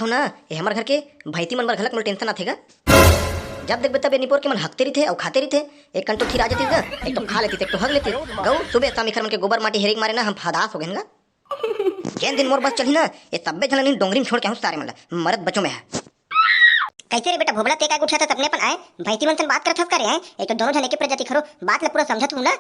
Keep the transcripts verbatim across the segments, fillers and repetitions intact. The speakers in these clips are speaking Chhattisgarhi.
हो ना, ये हमर घर के भैंसी मन बर घलक मोला tension आथे गा। जब देखबे तब ये निपोर के मन हकते रहिथे अउ खाते रहिथे। एक कन तो खिरा जतिस गा, एक तो खा लेतिस, एक तो हग लेतिस। गऊ, सुबह शाम इखर मन के गोबर माटी हेरे के मारे ना हम हदास हो गेन गा। जेन दिन मोर बस चलही ना, ये तब्बे झन ला नहीं डोंगरी में छोड़ के आहूं सारे मन ला, मरत बचों मैं हा। कैसे रे बेटा भोबला, ते काय गुठियाथस अपने अपन आए? भैंसी मन सन बात करत हस का रे आए? एक तो दोनों झन एके प्रजाति खरो, बात ला पूरा समझत हूं ना।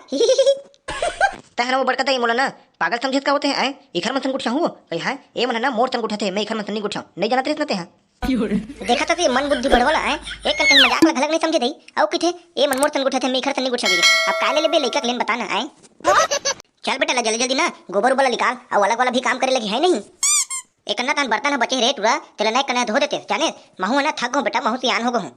तहन वो बड़का दाई मोला ना पागल समझत का होते हैं आए? इखर मन सन गुठिया हूं कही है, ए मन ना मोर सन गुठियाथे, मैं इखर मन सन नहीं गुठियाऊं, नहीं जानत रहिस ना ते हैं। देखा तो ये मन बुद्धि बढ़वला आए, एक कन कहीं मजाक ला घलक नहीं समझे दई, अउ किथे ए मन मोर सन गुठियाथे, मैं इखर सन नहीं गुठियाऊं। अब काय ले लेबे लइका के लेन बता ना आए। चल बेटा ला जल्दी जल्दी ना गोबर उबर ला निकाल, अउ अलग वाला भी काम करे लगी है नहीं। एक कन्ना तहन बर्तन ह बचे रे टूरा, तेला नैक कन्ना धो देते, जाने महू ह ना थक गो बेटा, महू सियान हो गो हूं।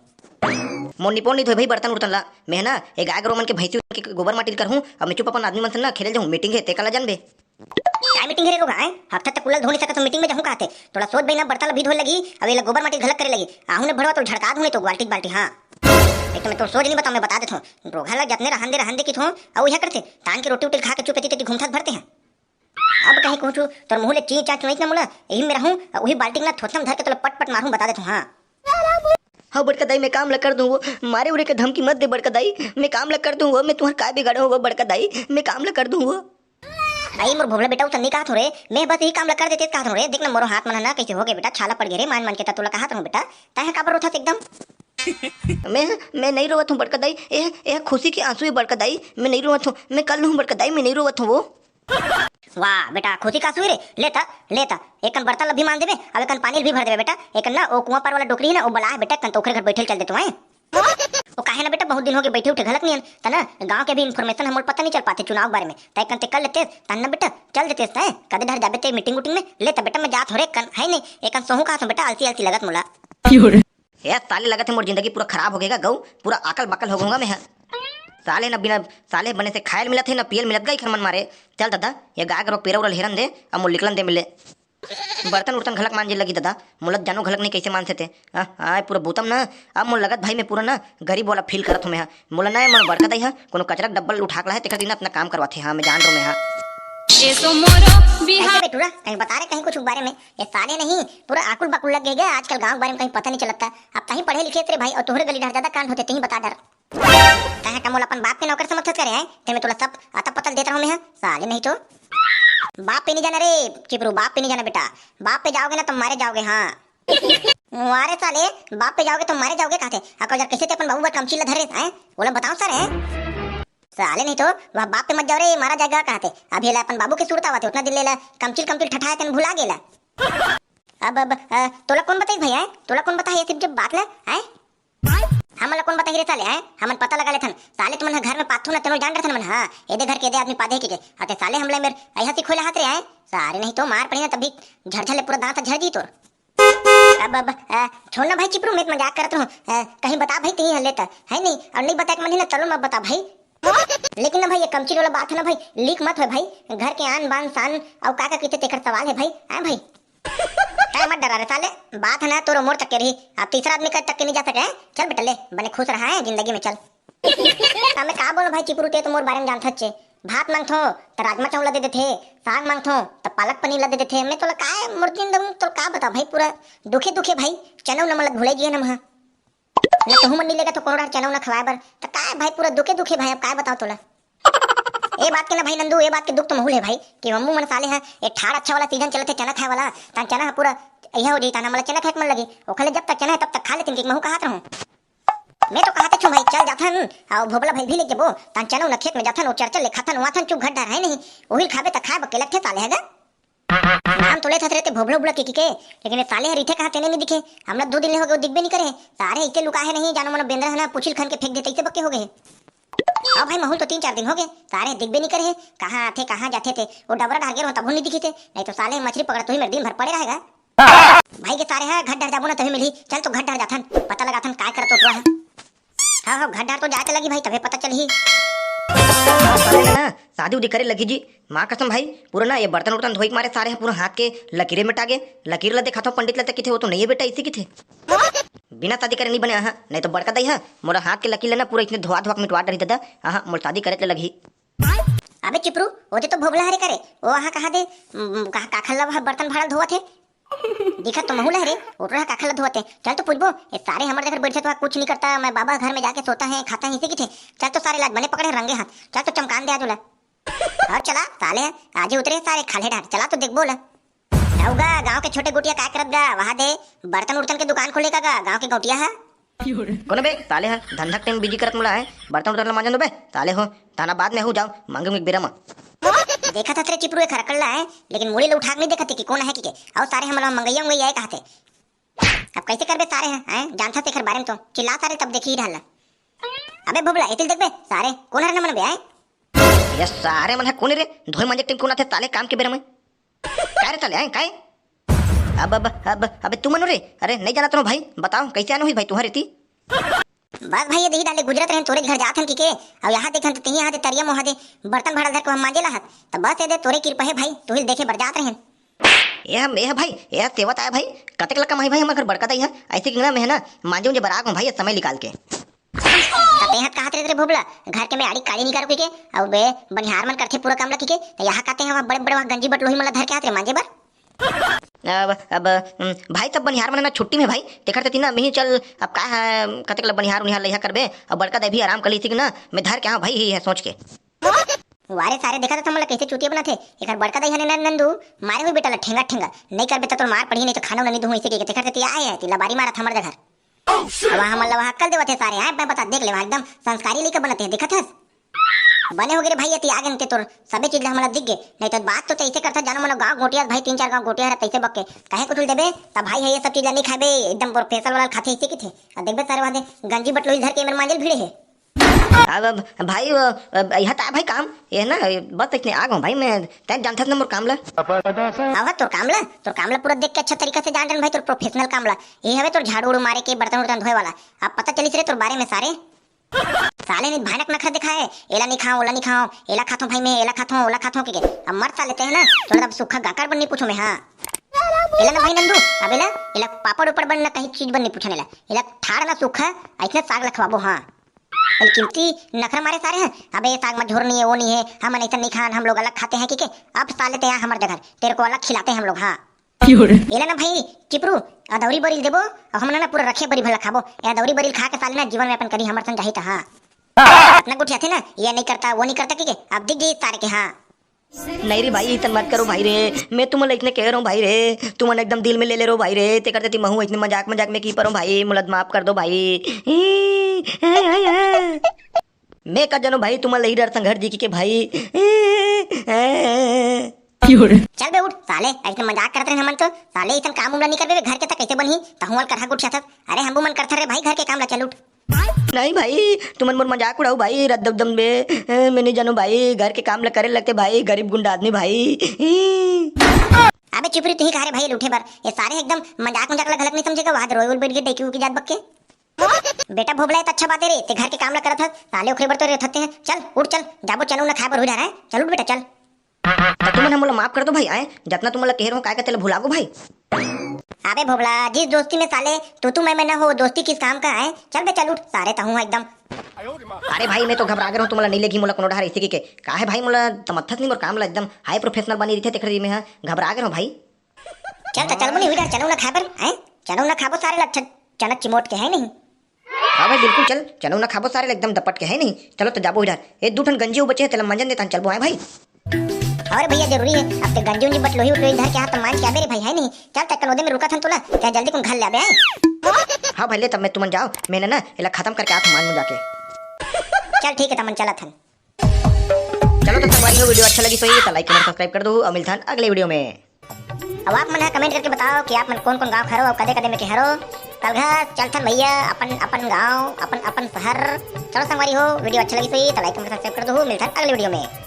मोर निपोर नहीं धोए भाई बर्तन उर्तन ला, मैं ह ना ए गाय गरु मन के भैंसी के गोबर माटी ल करहूं, अब मैं चुप अपन आदमी मन से ना खेले जाहूं, meeting है ते कला जानबे। काय meeting है रे रोगा, हैं? हफ्ता तक कुल्ला धो नहीं सकत हो, meeting में जाहूं कहते, तोला सोच बई ना बर्तन ला भी धोए लगी, अब एला गोबर माटी घलक करे लगी, आहू ने भड़वा तो झड़का दूं नहीं तो बाल्टी बाल्टी, हां। एक तो मैं तो सोच नहीं बताऊं, मैं बता देत हूं, रोगा ला जतने रहन दे रहन दे किथों, अउ इहा करते तान के रोटी उटी खा के चुप एती तेती घूमथस भरते हैं। अब कहीं कहूं छु, तोर मुंह ले चीं चां चुनई ना मोला, यही में रहूं, अउ वही बाल्टी ना थोथम धर के तोला पट पट मारूं, बता देत हूं, हां। हव बड़का दाई, मैं काम ला कर दूं वो, मारे उरे के धमकी मत दे बड़का दाई, मैं काम ला कर दूं वो, मैं तुहर काय बिगाड़े हूं वो बड़का दाई, मैं काम ला कर दूं वो। अई मोर भोभला बेटा, उसन नहीं कहत हूं रे, मैं बस यही काम ला कर देते कहत हूं रे, देख ना मोरो हाथ मन ह ना कैसे हो गए बेटा, छाला पड़ गए रे, मान मान के त तोला कहत हूं बेटा, तैं ह काबर रोथस एकदम? मैं, मैं नहीं रोवत हूं बड़का दाई, ए, ए खुशी के आंसू है बड़का दाई, मैं नहीं रोवत हूं, मैं कल हूं बड़का दाई, मैं नहीं रोवत हूं वो। वाह बेटा, खुशी का आंसू रे, ले त, ले त, एक कन बर्तन ल भी मान देबे, अब एक कन पानी ल भी भर देबे बेटा, एक कन ना ओ कुआं पार वाला डोकरी है ना, ओ बला है बेटा, एक कन तो ओकरे घर बैठे ल चल देते हैं। ओ काहे ना बेटा, बहुत दिन हो गए बैठे उठे घलक नहीं हन, त ना गांव के भी information हमोल पता नहीं चल पाते चुनाव के बारे में, त एक कन ते कर लेते, तहन ना बेटा चल देते, तय कदे डर जाबे ते meeting उटिंग में, ले त बेटा मैं जात हो रे, कन है नहीं, एक कन सोहू का बेटा, आलसी आलसी लगत मोला। ए, साले लगत हे मोर जिंदगी पूरा खराब हो गेगा गऊ, पूरा आकल बाकल हो गऊंगा मैं ह। साले न बिना, साले बने से खायल मिलत हे, न पियल मिलत गा, इखर मन मारे। चल दादा, ये गाय गरु पेरा उरा ल हेरन दे, अब मोला निकलन दे मिले। बर्तन उर्तन घलक मांजे लगी दादा, मोला जानो घलक नहीं कैसे मानसे ते। आ, आय पूरा बूतम ना, अब मोला लगत भाई मैं पूरा ना गरीब वाला feel करत हूं मैं ह। मोला ना, मोर बड़का दाई ह कोनो कचरा के डब्बा ल उठा के लाहे, तेकर दिन अपना काम करवाथे। हां, मैं जान रहो मैं ह। ए सो मोरो बिहार। कैसे बेटूरा, कहीं बता रे कहीं कुछ के बारे में। ये साले नहीं, पूरा आकुल बाकुल लग गए गे आजकल, गांव के बारे में कहीं पता नहीं चलता। अब तहीं पढ़े लिखे रे भाई, और तोहरे गली डर ज्यादा कांड होते, तहीं बता डर। तहे का मोला अपन बाप के नौकर समझत करे है, ते मैं तोला सब आता पता देत रहूं मैं ह, साले नहीं तो। बाप पे नहीं जाना रे चिपरू, बाप पे नहीं जाना बेटा, बाप पे जाओगे ना तो मारे जाओगे। हां। वारे साले, बाप पे जाओगे तो मारे जाओगे कहते। अको जर कैसे ते अपन बाबू बर कमची ला धरे हैं, ओला बताओ सर है। साले नहीं तो, वह बाप पे मत जाओ रे, मारा जाएगा कहते। अभी ला अपन बाबू के सुरता आवत हे, उतना दिन ले ला कमचिल कमचिल ठठाए तेन भुला गेला। अब, अब, अ, तोला कौन बताई भैया, तोला कौन बताई ये सब जब बात ला, हैं? हमन ला कौन बताई रे साले, हैं? हमन पता लगा लेथन। साले तुमन ह घर में पाथो ना, तेनो जान रहथन मन, हां, एदे घर के एदे आदमी पादे के, के। अते साले हमला मेर ऐहा सिखोला हाथ रे, हैं? साले नहीं तो मार पड़ी ना, तभी झरझर ले पूरा दांत झर जी तोर। अब, अब, अ, छोड़ ना भाई चिपरू, मैं तो मजाक करत रहूं। अ, कहीं बता भाई, कहीं हल्ले त है नहीं, और नहीं बता के मन ही ना, चलो मत बता भाई। लेकिन ना भाई, ये कमचिल वाला बात है ना भाई, leak मत होय भाई, घर के आन बान शान, और का का किते तेकर सवाल है भाई, हैं भाई? है मत डरा रे साले, बात है ना तोर मोर तक के रही, अब तीसरा आदमी का तक के नहीं जा सके, हैं? चल बेटा ले, बने खुश रहा है जिंदगी में, चल। अब मैं का बोलूं भाई चिपरू, ते तो मोर बारे में जानथस चे। भात मांगथो त राजमा चावल ला दे देथे, साग मांगथो त पालक पनीर ला दे देथे। मैं तोला काय मोर जिंदगी में तोला का बता भाई, पूरा दुखे दुखे भाई, चना उना मन ला भुले गिए हम हा। ना तोहू मन नी लेगा तो कोनो डहर चना उना खवाए बर, त काय भाई पूरा दुखे दुखे भाई, अब काय बताओ तोला। ए बात के ना भाई नंदू, ए बात के दुख तो महूल है भाई, कि मम्मू मन साले हा, ए ठाड़ अच्छा वाला सीजन चलत हे चना खाए वाला, तान चना हा पूरा यह हो जाई, तान हमला चना खाए के मन लगे, ओखले जब तक चना है तब तक खा लेतिन, कि महू कहत रहूं। मैं तो कहत छूं भाई, चल जाथन, अउ भोबला भाई भी ले जबो, तान चना उना खेत में जाथन, ओ चरचर ले खाथन, वाथन चुप घर डर है नहीं, ओहिल खाबे त खाए बके लगथे साले हगा। नाम तो लेथस रे ते भोबला उबला के, के, के, लेकिन ये साले हर इथे कहा तेने नहीं दिखे, हमला दो दिन ले हो गए, दिखबे नहीं करे, सारे इते लुका है नहीं, जानो मनो बेंदरा है ना, पुछिल खन के फेंक देते, इसे बके हो गए। अब भाई महूल तो तीन चार दिन हो गए, सारे दिखबे नहीं करे, कहां आथे, कहां जाथे ते, वो डबरा डहर गे रहो तभो नहीं दिखे थे, नहीं तो साले मछली पकड़ा तो ही मेरे दिन भर पड़े रहेगा। भाई के सारे हा, घर डहर जाबो ना तभी मिलही। चल तो घर डहर जाथन, पता लगाथन काय करत ओटवा हा। हां, हां, घर डहर तो जाए त लगी भाई, तभे पता चलही। अरे ना, शादी उदी करे लगी जी। मां कसम भाई, पूरा ना ये बर्तन उर्तन धोई के मारे सारे हा पूरा हाथ के लकीरे मिटा गे। लकीर ला देखाथो पंडित ला त किथे, वो तो नहीं है बेटा, इसी किथे। बिना शादी करे नहीं बने, हां, नहीं तो बड़का दाई हा, मोला हाथ के लकीर ला ना पूरा इसने धोआ धोआ के मिटवा डरी दादा। हां, मोला शादी करे त लगही। अबे चिपरू, ओदे तो भोबला हरे करे, ओ हां कहा दे, उम, कहा काखर ला वह बर्तन भाड़ा धोवत हे। दिखत तो महू ल हे रे, ओटरा काखर ल धोवत हे। चल तो पूछबो, ए सारे हमर जगह बैठ तो कुछ नहीं करता, मैं बाबा घर में जाके सोता है, खाता है, इसे किथे। चल तो सारे लाज बने पकड़े रंगे हाथ, चल तो चमकान दे आज ओला। और चला साले, आज ही उतरे सारे खाल्हे ढार, चला तो देखबो ला। जाऊ गा, गांव के छोटे गोटिया काय करत गा, वहां दे बर्तन उर्तन के दुकान खोले का गा, गांव के गौटिया है। कोनो बे, साले ह धंधा के टाइम बिजी करत मुला है, बर्तन उर्तन ल मांजन दो बे, साले हो, ताना बाद में हो जाओ, मांगे एक बेरा म। देखत हस रे चिपरू, एक हरकल्ला है, लेकिन मुड़ी ल उठा के नहीं देखत हे कि कौन है कि के। अउ सारे हमला मंगैया उंगैया है कहते। अब कैसे करबे सारे हैं, हैं? जानता तेखर बारे में तो। चिल्ला सारे तब देखी ही रहला। अबे भोबला, एतिल देख बे, सारे, कौन हर नमन बे, हैं? ये सारे मन है कौन रे? धोए मांजे टाइम कौन आथे साले काम के बेरा में? काय रे साले, हैं? काय? अब, अब, अब, अबे तू मनो रे, अरे नहीं जाना तुम भाई, बताओ कैसे आनो हुई भाई तुम्हारे ती? बस भाई, ये दही डाले गुजरत रहन तोरे घर जात हन कि के, अब यहाँ देखन तो तिही यहाँ दे तरिया मोहा दे बर्तन भाड़ा धर के हम मांजे लाहत, तब बस ये दे तोरे कृपा है भाई, तू ही देखे बर जात रहन। ए हम, ए भाई, ए सेवत आया भाई, कतेक ला कमाई भाई हमर घर बड़का दाई है, ऐसे कि ना मैं है ना, मांजे उंजे बर आगो भाई, समय निकाल के। तब ते हाथ कहात रे भोबला, घर के मैं आड़ी काली निकाल के, अब बे बनिहार मन करथे पूरा काम ला की के, तो यहाँ कहते हैं वहाँ बड़े बड़े वहाँ गंजी बटलोही मन ला धर के हाथ रे मांजे बर। अब, अब, उम, भाई, सब बनिहार मन ना छुट्टी में भाई, तेखर सेती ना मिही चल, अब का है, कतेक ल बनिहार उनिहार लइहा करबे, अब बड़का दाई भी आराम कर ली थी ना, मैं धर के आऊँ भाई, ही है सोच के। वारे सारे, देखा था तुमला कैसे चूतिया बनाथे, एकर बड़का दाई हने नन-, नंदू, मारे हुई बेटा ला ठेंगा ठेंगा, नहीं करबे त तोर मार पड़ी, नहीं तो खाना उना नहीं दूँ, इसे के तेखर सेती आए है, तिला बारी मारत हमर जगह। अब हमन ला वहाँ अक्कल देवत हे सारे, आए, मैं बता, देख ले, वहाँ एकदम संस्कारी लइका बनत हे, देखत हस? बने हो गे रे भाई, एती आ गेन ते तोर सबे चीज ला हमला दिख गे। नहीं तो बात तो तैसे करता, जानो मनो गाँव गोटिया भाई, तीन चार गाँव गोटिया हरा तैसे बक्के। कहे कुछ देबे, तब भाई है ये सब चीज ला नहीं खाबे, एकदम प्रोफेशनल वाला खाथे इसे किथे। अब देखबे सारे वहाँ दे गंजी बटलोही धर के मेरे मांजल भिड़े है। अब, अब भाई, वो, अब यहाँ ता भाई काम, ये ना, बस इतने आ गो भाई मैं, तैं जानता ना मोर काम ला। अब तोर काम ला, तोर काम ला पूरा देख के अच्छा तरीका से जान रहे भाई, तोर प्रोफेशनल काम ला। ये हवे तोर झाड़ू उड़ू मारे के, बर्तन उर्तन धोए वाला। अब पता चलिस रे तोर बारे में सारे। साले ने भयानक नखरा दिखाए, एला नहीं खाओ, ओला नहीं खाओ, एला खाथो भाई मैं, एला खाथो, ओला खाथो के, के। अब मर साले ते है ना, तोला अब सूखा गाकर बन नहीं पूछो मैं, हाँ। एला ना भाई नंदू, अब एला, एला पापड़ उपड़ बन ना कहीं चीज बन नहीं पूछने ला। एला ठाड़ ना सूखा, ऐसने साग लखवाबो, हाँ। अरे कीमती नखरा मारे सारे हैं, अबे ये साग में झोर नहीं है, वो नहीं है, हम ऐसा नहीं खान, हम लोग अलग खाते हैं, ठीक है? अब साले ते यहाँ हमर जगह, तेरे को अलग खिलाते हैं हम लोग, हाँ। एला ना भाई चिपरू, अदौरी बरील देबो, और हमन ना पूरा रखे बरी भला खाबो। ए अदौरी बरील खा के साले ना जीवन में अपन करी हमर संग जाही त, हाँ। अपना गोठियाथे ना, ये नहीं करता, वो नहीं करता, ठीक है? अब दिख गई सारे के, हाँ। नहीं रे भाई, इतन मत करो भाई रे, मैं तुमन ला इतने कह रहा हूँ भाई रे, तुमन एकदम दिल में ले ले रहो भाई रे, तेकर तेती महू इतने मजाक मजाक में की परो भाई, मुला माफ कर दो भाई। मैं का जानो भाई, तुमन ला ही डर संघर जी के भाई। चल बे उठ साले, ऐसे मजाक करत रहे हमन तो, साले इतन काम उमला नहीं करबे, घर के तक कैसे बनही, तहुआल करहा गुट छथस। अरे हमू मन करथन रे भाई घर के काम ला, चल उठ। नहीं भाई, तुमन मोर मजाक उड़ाऊ भाई, रद्दम दम बे, ए, मैं नहीं जानू भाई, घर के काम ला करे लगते भाई, गरीब गुंडा आदमी भाई। अबे चुप रे, तुही कहा रे भाई लूठे बर, ये सारे एकदम मजाक मजाक ला घलक नहीं समझेगा, वहां रोए उल बैठ गए डेकी उकी जात बक्के। बेटा भोबला, ये तो अच्छा बात है रे, ते घर के काम ला करत हस, साले ओखरे बर तो रे थते हैं। चल उठ, चल जाबो, चनो ना खाए बर हो जा रहा है, चल उठ बेटा चल। त तुमन ह मोला माफ कर दो भाई, आए जतना तुमन ला कहे रहो, काय का तेला भुला गो भाई। अबे भोबला, जिस दोस्ती में साले तू तू मैं मैं न हो, दोस्ती किस काम का है? चल बे चल उठ, सारे तहूँ एकदम। अरे भाई, मैं तो घबरा गए रहूँ, तुमला नहीं लेगी मोला कोनो डहर ऐसे की के। का है भाई, मोला तमत्थस नहीं मोर काम ला, एकदम हाई प्रोफेशनल बनी रही थे, तेकर में हाँ घबरा गए रहूँ भाई। चल त चल मुनी, हुई डहर चनऊ ना खाए बर, हैं? चनऊ ना खाबो सारे ला, अच्छा चना चिमोट के है नहीं। हाँ भाई, बिल्कुल चल, चनऊ ना खाबो सारे ला, एकदम दपट के है नहीं। चलो तो जाबो इधर, ए दू ठन गंजी बचे है, तेला मंजन देता चलबो, है भाई। अरे भैया, जरूरी है, अब ते गंजी उंजी बटलोही उटलोही धर के हाथ मांज के आबे रे भाई, है नहीं? चल ते कनोदे में रुका थन तोला, ते जल्दी कुन घर ले आबे, हैं? हाँ भाई, ले तब मैं तुमन जाओ, मैंने ना एला खत्म करके आत हूँ मांज मुंजा के। चल ठीक है, तमन चलत हन। चलो तो संगवारी हो, वीडियो अच्छा लगी तो ये तो लाइक, कमेंट, सब्सक्राइब कर दो और मिलथन अगले वीडियो में। अब आप मन ह कमेंट करके बताओ कि आप मन कौन कौन गांव के हरो और कदे कदे में के हरो। कलघस चलथन भैया अपन अपन गांव, अपन अपन शहर। चलो संगवारी हो, वीडियो अच्छा लगी तो ये तो लाइक, कमेंट, सब्सक्राइब कर दो, मिलथन अगले वीडियो में।